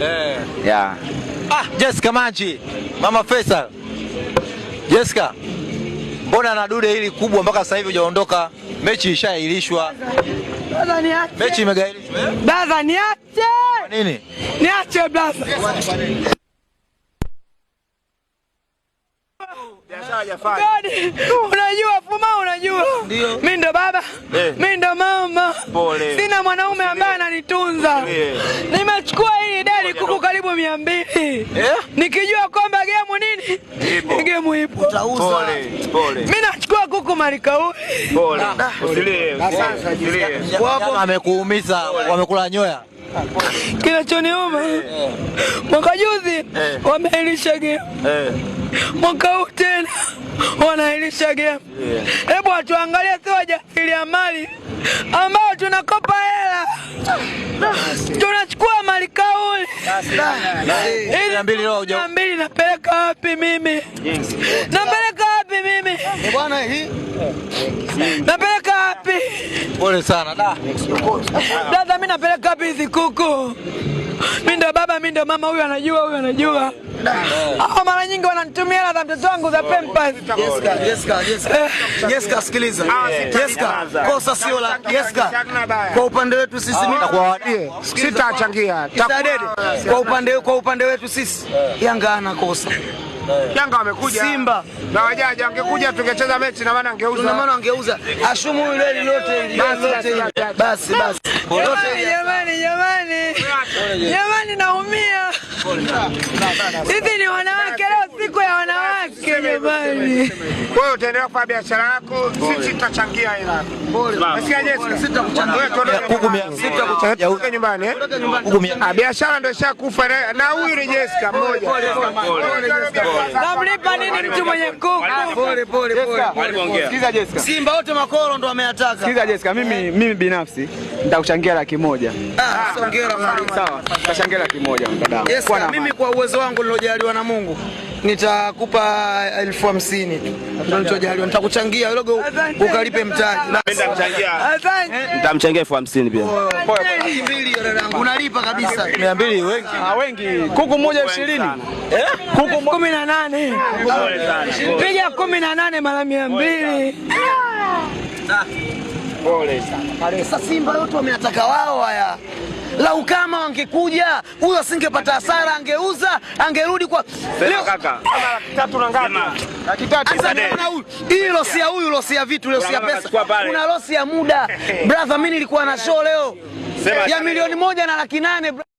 Yeah. Ah, Jessica Manchi, Mama Faisal. Jessica, mbona na dude hili kubwa mpaka sasa hivi hujaondoka? Mechi ishaahirishwa. Brother, niache. Mechi imegairishwa. Eh? Brother, niache. Kwa nini? Niache, brother. God, unajua Fuma, unajua mi ndo baba, mi ndo mama, sina mwanaume ambaye ananitunza. Nimechukua hili deni kuku karibu 200 nikijua kwamba gemu nini, gemu ipo. Mi nachukua kuku malikauli. Amekuumiza, wamekula nyoya. Kinachoniuma, mwaka juzi wameahirisha gemu, mwaka huu tena wanaahirisha gemu. Hebu watuangalie, si wajasiriamali ambao tunakopa hela, tunachukua malikauli 200 leo 200 napeleka wapi mimi? Napeleka wapi mimi? Bwana hii Napeleka wapi? Pole sana. Da. Brother, mimi napeleka wapi hizi kuku? Mimi ndo baba, mimi ndo mama, huyu anajua, huyu anajua. Hao mara nyingi wananitumia hela za mtoto wangu za Pampers. Jessica, Jessica, Jessica. Jessica, sikiliza. Jessica, kosa sio la Jessica. Kwa upande wetu sisi mimi Kwa wadie. Sitachangia. Kwa upande wetu sisi Yanga ana kosa. Yanga wamekuja. Simba na wajaja wangekuja tungecheza mechi na maana angeuza. Tuna maana angeuza. Ashumu yule lote lote. Basi basi. Jamani, jamani, jamani. Jamani, naumia. Sisi ni wanawake, leo siku ya wanawake jamani. Wewe utaendelea kufanya biashara yako, sisi tutachangia hela. Nasikia Jessica. Wewe tuondoke Kuku mia Tuondoke nyumbani eh? Kuku mia. Ah, biashara ndio ishakufa na huyu ni Jessica mmoja. Namlipa nini mtu mwenye kuku? Pole pole pole. Sikiza Jessica. Simba wote makoro ndo ameyataka. Sikiza Jessica, mimi binafsi nitakuchangia 100,000. Ah, songera mwalimu. Sawa, nitachangia 100,000 mdada. Jessica, mimi kwa uwezo wangu nilojaliwa na Mungu nitakupa 50,000 tu. Ndio nilichojaliwa. Nitakuchangia logo ukalipe mtaji. Asante. Nitamchangia 50,000 pia. 200 dadangu. Unalipa kabisa. 200 wengi. Ah, wengi. Kuku mmoja 20. Kuku 18. Piga 18 mara 200. Sasa Simba yote wameataka wao haya. Lau kama wangekuja huyo asingepata hasara, angeuza, angerudi kwa leo. Kaka. Tatu na ngapi? Sasa unaona huyu, hii losi ya huyu, losi ya vitu, losi ya pesa, kuna losi ya muda. Brother, mimi nilikuwa na show leo ya 1,100,000.